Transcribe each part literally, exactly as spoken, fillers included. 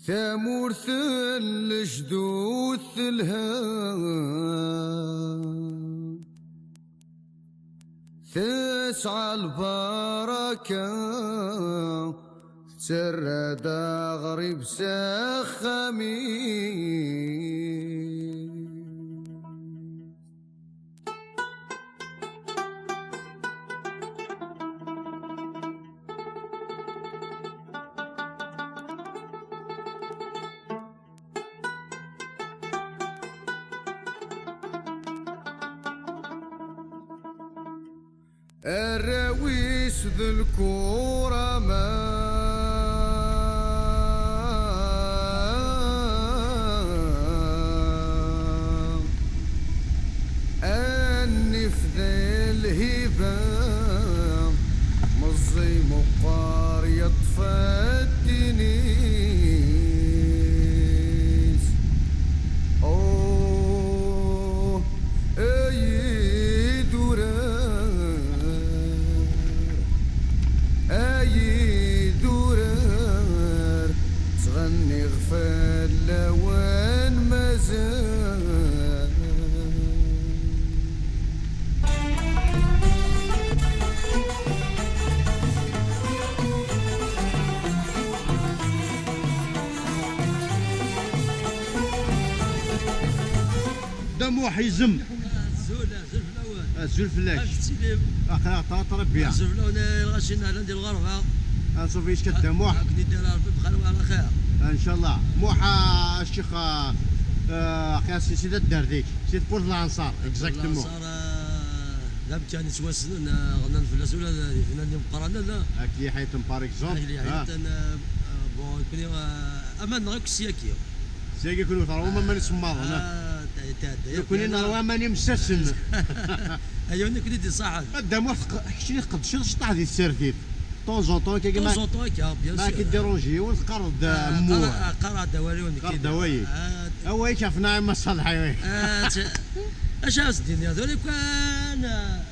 Tamurt n lejdud telha, tesɛa lbaraka, tettarra-d aɣrib s axxam-is. Arraw-is d lkurama, annif d lhiba, meẓẓi meqqar yeṭṭef ddin-is. Oh, ay idurar, ay idurar, ttɣenniɣ fell-awen mazal. Dda Muḥ izem. Azul, azul fell-awen. Azul fell-ak. Amek tettiliḍ? Aql-aɣ ṭaṭ Rebbi. Azul fell-awen, ay lɣaci n Ɛlan di lɣerba. Anṣuf yis-k a Dda Muḥ. Akken i d-yerra Rebbi bxir wa ɛla xir. Ncallah. Muḥ, a ccix, a, a, axir si, si taddart-ik, si tmurt n Lɛenṣer, exactement. Lɛenṣer, a, d amkan yettwassnen, a, ɣennan fell-as ula d yifnanen imeqqranen, a. Ak Liḥayten, par exemple. Ak Liḥayten, a, a, bon, nekkni, a, aman-nneɣ akk s yaki. Seg-i kunwi terwam aman isemmaḍen, ah? Ah, ta-, ta-, ta-, Nekkni ta-, nerwa aman imessasen. Aya nekkni d-iṣaḥen. A Dda Muḥ, tq-, keččini tqeddceḍ cṭaḥ di tsertit. De temps en temps, kagi ma, temps en temps, akka, bien sûr. Ma k-dérange yiwen, teqqareḍ-d, ah, mmuh. Qqar-, ah, qqar-aɣ-d awal-iw, nekkni. Qqar-d awal-ik. Ah, awal-ik ɣef Naɛima Ṣaleḥ, awal-ik. Ah, t-, acu ara s-d-iniɣ? D ula kan, ah,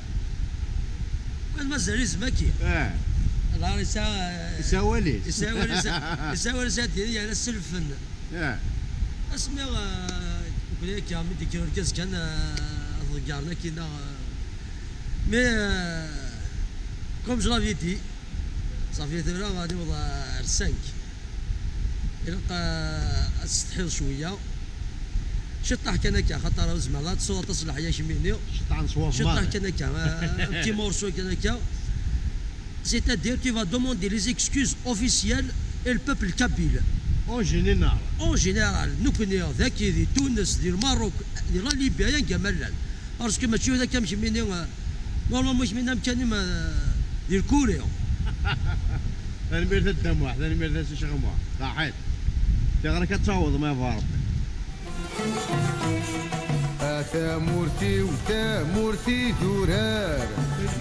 kan mazal izem-agi. Ah. Allah yesɛa, ah, yesɛa awal-is. Yesɛa awal-is, yesɛa awal-is ad d-yini, yerna s lfen. Yeah. Asmi, euh, nekkni akka, mi d-yekker urgaz kan, euh, ad ḍeggren akkin-a, euh, mais, euh, comme je l'avais dit, ça fait tura ad niweḍ ar cinq. Ilaq, euh, ad tsetḥiḍ cwiya. Ciṭṭaḥ kan akka, xaṭer ur zmireḍ ad tesɛuḍ aṭas n leḥya kemmini. Ciṭṭaḥ n ṣṣwab. Ciṭṭaḥ kan akka, euh, un petit morceau kan akka. C'est-à-dire, tu vas demander les excuses officielles et le peuple kabyle. En général. En général, nekkni, dagi, di Tunes, di Lmerruk, di la Libye, anga ma llan. Parce que mačči d akka am kemmini, euh, normalement kemmini amkan-im, euh, di Lkuri. Tanemmirt a Dda Muḥ, tanemmirt a Si Ccix Muḥ. Saḥit. Tiɣri-k ad taweḍ, ma yebɣa Rebbi. A tamurt-iw, tamurt idurar,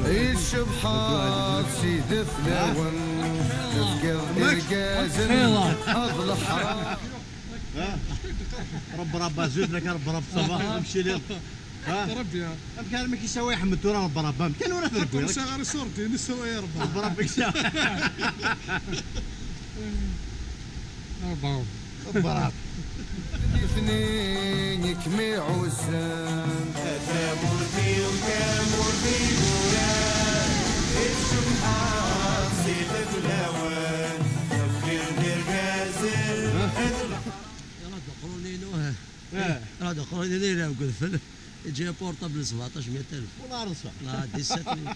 i tcebḥeḍ s ideflawen, tefkiḍ irgazen ad leḥraw. Rebrab azul, lak rebrab, ça va, amcili. Ha? Rebbi, ha? Amek armi k-yessaway Ḥmed tura rebrab? Amek kan ur tregwiḍ? Ur sɛiɣ ara iṣurdiyen, yessaway rebrab. Rebrab i yessaway. Rebrab. Rebrab. Nitni i kem-iɛuzzan. A tamurt-iw, tamurt idurar, i tcebḥeḍ si teflawen, tefkiḍ-d irgazen. Yella d aqrun-inu, eh. Eh. Yella d aqrun-inu yelha deg udfel. Yeǧǧa portable sbeɛṭac miṭ alef. Wala rṣa. Ah, dix-sept mille.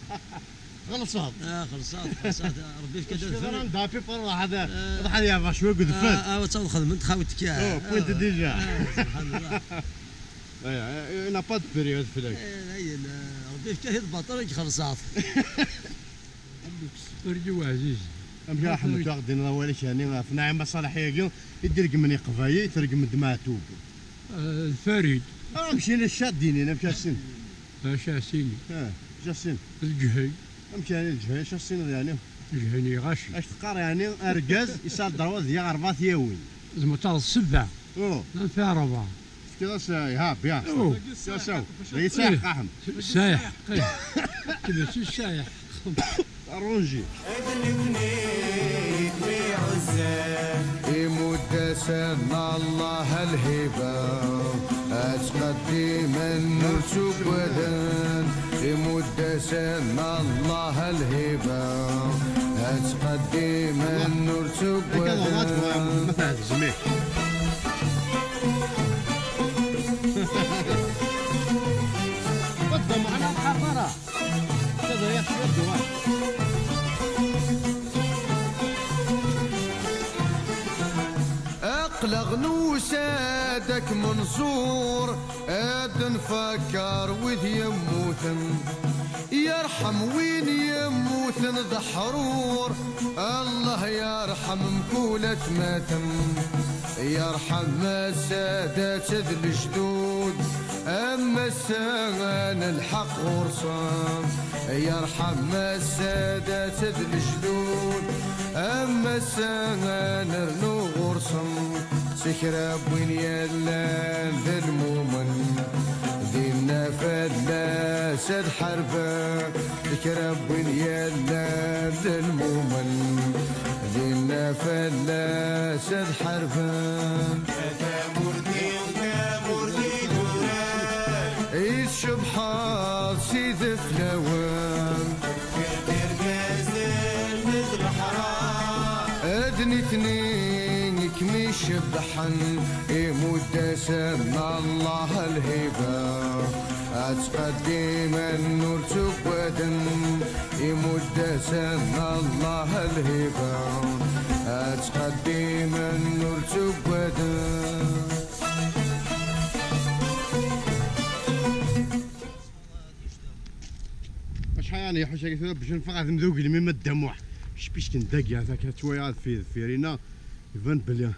Xelṣeḍ. Ah, xelṣeḍ, xelṣeḍ. Rebbi yefka-d adfel. Anda pi par waḥed. Ah. Ad ḥad yeɛba cwiya deg udfel. Ah, ah, ad taweḍ xedment xawt kya. Oh, point déjà. Ah, subḥan Allah. Eh, eh, il n'a pas de période fell-ak. Eh, ayen, eh, Rebbi yefka-t-id baṭel i xelṣeḍ. Ur d-iw ɛziz. Amek ara Ḥmed tura d-iniḍ awal-ik, yani, ɣef Naɛima Ṣaleḥ-agi i d-iregmen Iqbayel, tregmen-d Meɛtub. Eh, d Farid. Ah, amek ini Cadinin, amek asin? Ah, Cadinin. Ah, Cadin. D Ǧhey. Amek yani d Ǧhey, acu tessineḍ yani? Ǧhey n Iɣaci. Ak teqqar yani argaz yesɛa ddrew ad yaɣ rebɛa tyawin. Zemreḍ taɣeḍ sebɛa. Oh. Anef i rebɛa. Tefkiḍ-as, eh, iha, bya. Oh. Tefkiḍ-as aw. D ay sayeḥ, eh, qaḥem. Sayeḥ, qim. Tebes sayeḥ. Arunji. D nitni i kem-iɛuzzan. Imudd-as San Allah lhiba, ad ttqeddimen ur ttuggaden. Imudd-asen Allah lhiba, ad ttqeddimen ur ttuggaden. Aql-aɣ nusa-d ad kem-nẓur, ad nfakker wid yemmuten. Yerḥem win yemmuten d aḥrur, Allah yerḥem mkul atmaten. Yerḥem assadat d lejdud, am ass-a ad nelḥeq ɣur-sen. Yerḥem assadat d lejdud, am ass-a ad nernu ɣur-sen. Si kra n win yellan d lmumen, dinna fell-as ad ḥarben. Si kra n win yellan d lmumen, dinna fell-as ad ḥarben. A tamurt-iw, tamurt i durar, i tcebḥeḍ s ideflawen. Irgazen d leḥram. D nitni i kem-icebbḥen, imudd-asen Allah lhiba, ad ttqeddimen ur ttuggaden. Imudd-asen Allah lhiba, ad ttqeddimen ur ttuggaden. Acḥal yeḥuc akka tura bac neffeɣ ad nmdugel mi ma ddamuḥ. Cpic n dagi, ata akka ttwaya deffir, deffir-ina. Iban belli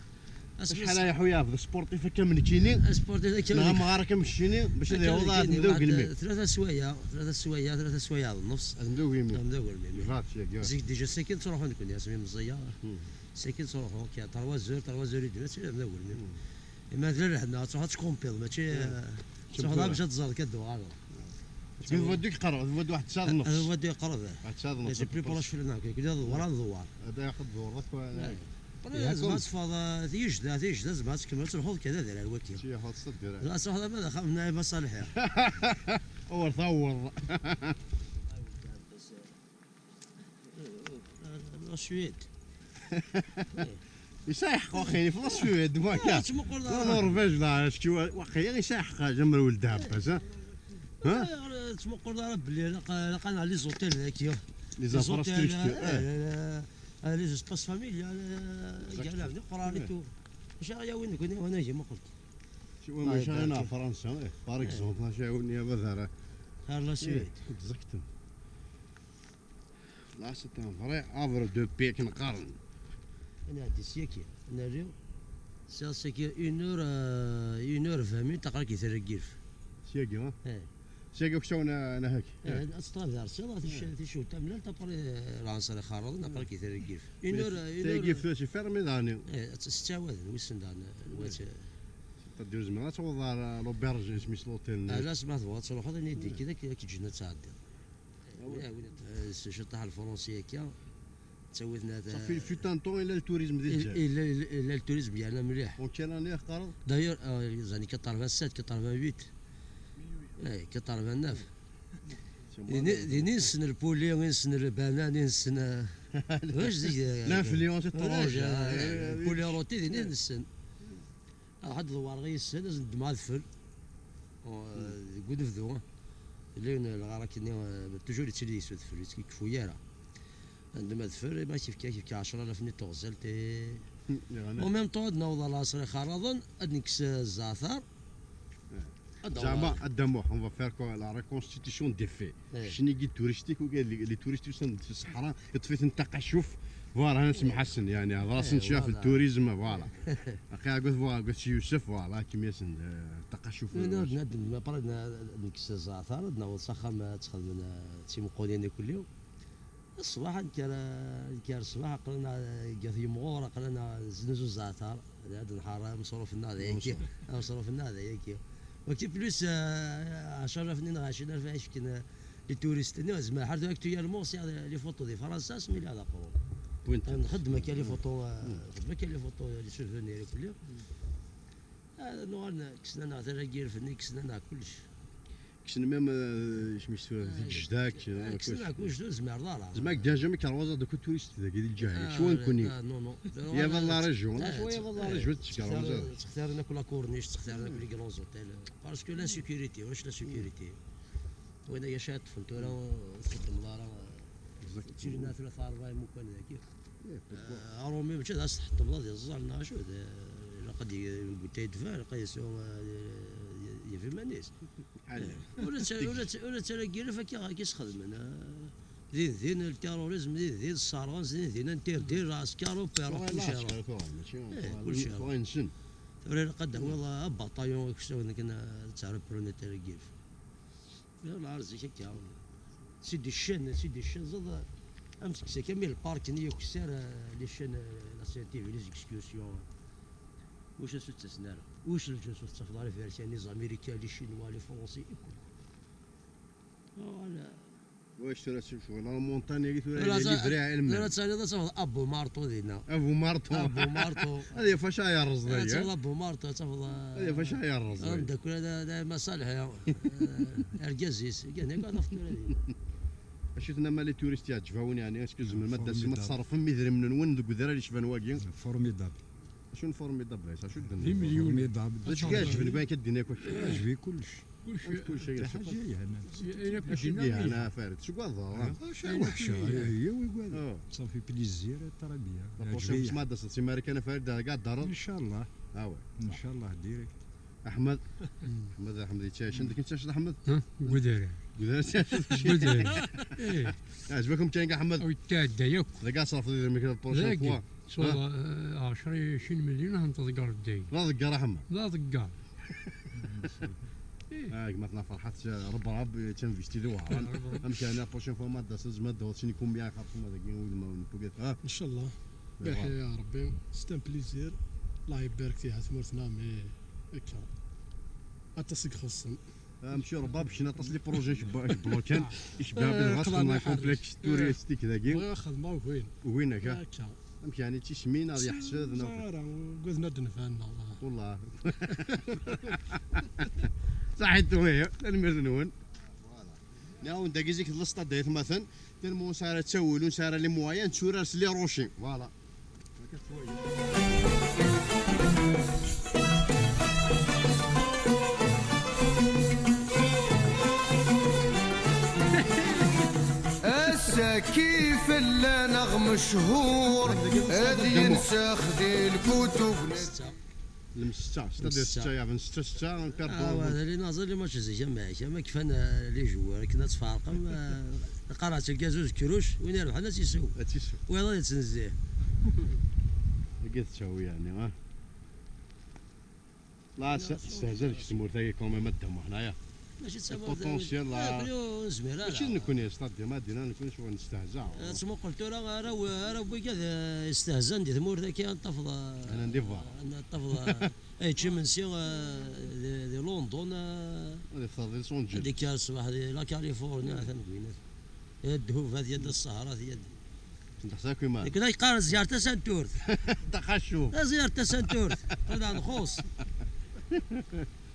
acḥal ay yeḥu yeɛbed sportif akka am nekkini. Sportif akka am neɣ amɣar akka am nekkini, bac ad yaweḍ ad nmdugel mi. Tlata swaya, tlata swaya, tlata swaya d nnefs. Ad nmdugel mi. Ad nmdugel mi. Zik déjà sakin ttruḥu nekkni, asmi meẓẓiya. Sakin ttruḥu, akka, trois heures, trois heures et demie, ad nmdugel mi. Ima d lehna, ad truḥ ad tkumpiḍ, mačči, eh, ad truḥ bac ad tẓer kan d-uɣaleḍ. Seg Voie deux yeqreb, Voie deux waḥed tesɛa d nnefs. Voie deux yeqreb, eh. Waḥed tesɛa d nnefs. C'est plus proche fell-aneɣ, kra d-uɣaleḍ d uɣar. Ad iqeḍ d-uɣaleḍ akk. Après, zeɛma ad teffɣeḍ, eh, tijda, tijda, zeɛma ad tkemmel, ad truḥeḍ kan ad ar waki. Ad truḥeḍ ama d axxam n Naɛima Ṣaleḥi. Awer taweḍ. La Suède. Yesɛa ḥeqq, waxi, yif la Suède, waka. Ur ttmuqul ara. Norvège, la, waqila yesɛa ḥeqq, Jamal Weld Ɛebbas, ha? Ha? Ur ttmuqul ara belli ilaq, ilaq ad nɛelli les hôtels daki. Les infrastructures, eh. Les espaces familiales, eh, gala, d iqran et tout. Acu ara yawin deg wani, wani, muqel. Acu ara yawin Fransa, eh, par exemple, acu ara yawin ya Badara. Ar la Suède. Exactement. Là, c'est un vrai havre de paix, akken qqaren. Ad nɛeddi syaki, ad nerri. Sɛiɣ syaki une heure, euh, une heure vingt minutes, aql-ak di Tergirf. Syaki, ha? Eh. Syaki uksawen, eh, nahak. Eh, ad teṭṭɣa di Rṣiḍ, ɣef tic-, ticcelt tamellalt, après, eh, lɛeṣr ixerrḍen, aql-ak di Tergirf. Une heure, une heure. Tergirf tura c'est fermé daɣen. Eh, ad tt-, ttɛawaden, wissen daɣen, eh, wat-, Taddu zemreɣ ad tawḍeḍ ɣer, eh, l'auberge, isem-is l'hôtel-nni. Ah, la, asma tebɣiḍ ad truḥeḍ, ini-d, ad k-ǧǧen ad tɛeddiḍ. Eh, ciṭṭaḥ lefransi akka, ttawit-n at-, ça fait fut un temps, yella le tourisme di Lezzayer. Yella, yella, yella le tourisme yerna mliḥ. En quelle année teqqareḍ? D'ailleurs, euh, les années quatre-vingt-sept, quatre-vingt-huit. Eh, quatre-vingt-neuf. Dini, dini nessen le poulet, nessen le banane, nessen, euh, l'influence étrangère, euh, le poulet rôti, dini nessen. Ad ḥedd ḍewwareɣ yes-sen, ad sen-ddmeɣ adfel. Deg unebdu, llan lɣarak-nni, eh, toujours yettili yes udfel, ur yekfu ara. Ad neddem adfel, ma kifkif, kifkif ɛecra alaf-nni n teɣzalt, eh. En même temps, ad naweḍ ɣer lɛeṣr ixerraḍen, ad nekkes, eh, zzeɛter. Ad zeɛma, a Dda Muḥ, on va faire quoi, la reconstitution des faits. Keččini guide touristique, wigi les, les touristes usan-d si ṣṣeḥra, yeṭṭef-iten ṭṭaq acuf, voilà, ad nsemḥ-asen, yeɛni, hḍer-asen cwiya ɣef le tourisme, voilà. Aqi agut, voilà, agut si Yusef, voilà, ad kem-yasen, eh, ṭṭaq acuf. Ad nekkes zzeɛter, ad naweḍ s axxam, ad ttxedmen, eh, d timeqqunin ikulli. Ṣṣbeḥ, ad nekker, ad nekker ṣṣbeḥ, aql-aneɣ deg at yemɣur, aql-aneɣ neznuzu zzeɛter. Ad nḥerr ameṣruf-nneɣ d ayagi. Ameṣruf-nneɣ d ayagi. Wagi plus, eh, ɛecra alaf-nni neɣ ɛecrin alaf i fken, eh, les touristes-nni. Zmer ḥerdu actuellement, sɛiɣ les photos di Fransa, asmi lliɣ d aqrur. Nxeddem akka les photos, nxeddem akka les photos, les souvenirs et kulli. Nuɣal kksen-aneɣ tara n yiref-nni, kksen-aneɣ kullec. Kksen même isem-is tura, tigejda, kksen kullec. Ur tezmireḍ ara. Zma déjà ma kerwaza d akk turist dagi di lǧahi, cwa nkuni. Yaba la région, cwa yaba la région, ttextaren akk la corniche, ttextaren akk les grands hôtels. Parce que l'insécurité, ulac la sécurité. Win ay acu yeṭṭfen tura ur txeddmeḍ ara. Ttilin tlata rebɛa imukan dagi. Aṛumi mačči d as-tḥeṭṭmeḍ ad iẓẓal neɣ acu, ilaq ad yeggu tayedfa, ilaq ad yesɛu, yaf iman-is. Ula d ta-, ula d ta-, ula d tara n yiref akka, akka i s-xedmen. Din din lkarurizm, din din sserɣen, din din interdire, lɛesker, opéra, kullec iruḥ. Kullec iruḥ. Tura ilaq ad d-tawiḍ abaṭayon aksawen akken ad tɛerpren tara n yiref. Lɛar zik akka. Si d-iccan, si d-iccan, ẓad, am tekkes akka, mi lpark-nni akessar, les chaînes, la C N T V, les excursions. Ulac acu ttasen ara. Ulac lǧens ur tettafeḍ ara, les Américains, les Chinois, les Français, i kul. Voilà. Wac tura s-, ccɣel, la montagne-agi tura, tura yella ta-, libre à elle-même. Tura taliḍ ad tafeḍ Abu Marṭu dinna. Abu Marṭu. Abu Marṭu. Ad yaf acu yerreẓ ad dagi, tafeḍ Abu Marṭu, ad tafeḍ, ad yaf acu yerreẓ dagi. Ameddakel-a d, d Maṣalḥ, eh, argaz-is. Gan akk ad tafeḍ tura dinna. Acu tenna ma les touristes yeɛǧeb-awen, yeɛni, est-ce que tzemrem ad d-tasem, ad tṣerrfem idrimen-nwen deg udrar yecban wagi? Formidable. Acu n formidable, acu d-tenniḍ? D imelyunen. Formidable. D acu i k-iɛeǧben deg wayen akka d-yenna akk? Yeɛjeb-iyi kullec. Kullec. Kullec, kullec, kullec. Ḥaǧa yernan. Acu d-yeɛna, a Farid? Seg waḍar, ah? Acu weḥceɣ, yawi gwad. Ah. Ça fait plaisir, très bien. La prochaine fois ma d-taseḍ si Marikan, a Farid, ad k-d-terreḍ. Inchallah. Ah ouais. Inchallah, direct. Aḥmed. Aḥmed, Aḥmed yettɛic. Anda i tettɛiceḍ, Aḥmed? Ha? Deg udrar. Deg udrar tettɛiceḍ? Deg udrar. Eh. Yeɛjeb-akem kan, Aḥmed? Ur yetɛedda yakk. Dagi ad ṣerfeḍ idrimen-ik la prochaine fois. Sɛuḍ, eh, ɛecra, ɛecrin melyun, ad ten-tḍeggreḍ dagi. D aḍegger, a Ḥemma. D aḍegger. Ah, gma-tneɣ Ferḥat, eh, Rebrab, eh, yettnvesti di Wehran. Rebrab. Amek yeɛni, la prochaine fois ma d-taseḍ, tzemreḍ ad d-tawiḍ sin ikumya ɣer tama dagi, wid ma ur newwi. Ah. Inchallah. Merci à Rebbi. C'est un plaisir. Allah ibarek fiha tmurt-nneɣ, mais akka. Aṭas i ixuṣṣen. Ah, monsieur Rebrab, kečč aṭas les projets i k-, i k-bloquan, i k-, eh, la complexe touristique dagi. Bɣiɣ ad xedmeɣ uguin. Uguin akka. Akka. Amek yeɛni, d tismin ad yeḥsed, neɣ? Ur ẓriɣ ara, ugaden ad d-nfan, neɣ? Wallah. Saḥit, oui, tanemmirt-nwen. Voilà. Nɛawen dagi zik d lestad ay atmaten, tellement ur nesɛi ara ttawil, ur nesɛi ara les moyens, netturar s les rochers. Voilà. Ass-agi fell-aneɣ mechur, ad yensex di lkutub. Lmesetta, c'est-à-dire setta, yeɛben setta, setta, ah, wa, d les nazar, les matchs zik, am, am kfan, eh, les joueurs, akken ad tferqem, eh, qqareɣ-tt argaz uzekruc, win irebḥen ad tt-isew. Ad tt-isew. Wayeḍ ad yettnezzih. Agi tettawi, yeɛni, ah. La, s-, testehza deg tmurt-agi quand même, a Dda Muḥ, aya. Mačči d tamurt, potentiel, eh, la. Nekni ur nezmir ara. Mačči d nekni, c'est-à-dire, ma dina nekni ccɣel nestehza. Eh, ttmuqul tura, arraw, arraw wigad, eh, yestehzan di tmurt-agi, ad tafeḍ, eh, ad tafeḍ, eh, yečč imensi, eh, di, di London, eh, ad iffeɣ di Los Angeles. Ad ikker ṣṣbeḥ di la Californie, atan deg winat. Yad Ddhub, ad yad Ṣṣehra, yad. Nekk la yeqqar ziyar tasanturt. Taxacu. Ziyar tasanturt. Qqel ad nxuṣ.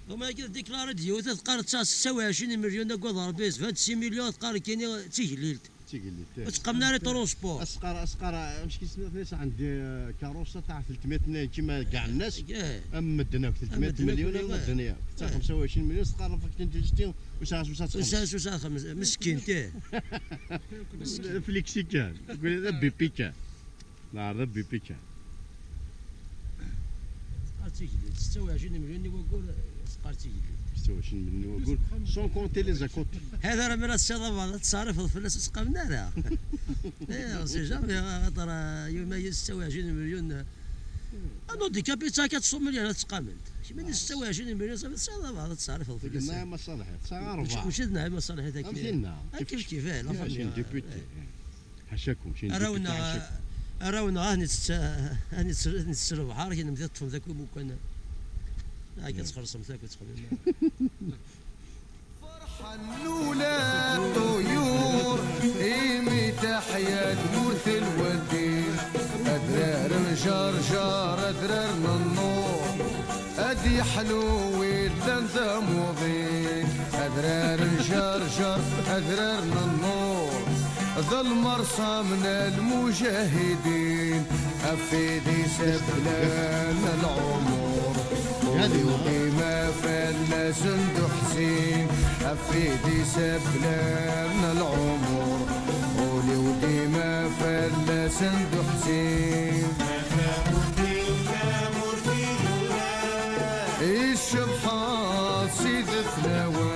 Uma akka déclaré-d yiwet, ad teqqar d setta u ɛecrin melyun, agad Rebbi, vingt-six millions, ad teqqar kini d tigellilt. D tigellilt, eh. Ur teqqamen ara transport. Asqar, asqar, amek isem-is, عندي, eh, كاروسة تاع ثلاثمية مليون كيما كاع الناس. Eh. Am medden akk, ثلاثمية مليون, am medden akk. Ta خمسة وعشرين مليون, teqqar la facture d'électricité, وساعة، وساعة خمس. وساعة، وساعة خمس. مسكين، تيه. Flexi kan. Tqul d BP kan. Neɛreḍ B P kan. Sqar d tigellilt, setta u ɛecrin melyun i waggur, sqar d tigellilt. Setta u ɛecrin melyun i waggur, sans compter les acomptes. Hada ara mi ara tesɛiḍ abad, ad tettṣerrifeḍ fell-as, ur tt-qqamen ara. Eh, on sait jamais, axaṭer, eh, yuma setta u ɛecrin melyun, eh, un handicapé yettak quatre cents melyun ad tt-qqament. Kemmini setta u ɛecrin melyun, safi tesɛiḍ abad, ad tettṣerrifeḍ fell-as. Deg Naɛima Ṣaleḥ, tesɛa ṛebɛa. Mačči, mačči d Naɛima Ṣaleḥ, d akken. Am tinna. Kif kif, eh, la famille. Député. Ḥacakum, kečč. Arraw-nneɣ, arraw-nneɣ, ah, nettett-, ah, nettett-, nettett lebḥer, kennemti teṭṭfem-d akk imukan. Akka txellṣem-t akk, ur tettxemmim ara. Ferḥen ula ṭṭuyur, imi teḥya tmurt n lwaldin. Adrar n nnur, ad yeḥlu wid llan d amuḍin. Adrar n Ǧerǧer, adrar n nnur, d lmerṣam n lmujahidin. Afid iseblan lɛumur, ul-iw dima fell-asen d uḥzin. Afid iseblan lɛumur, ul-iw dima fell-asen d uḥzin. Icebḥeḍ si deflawa.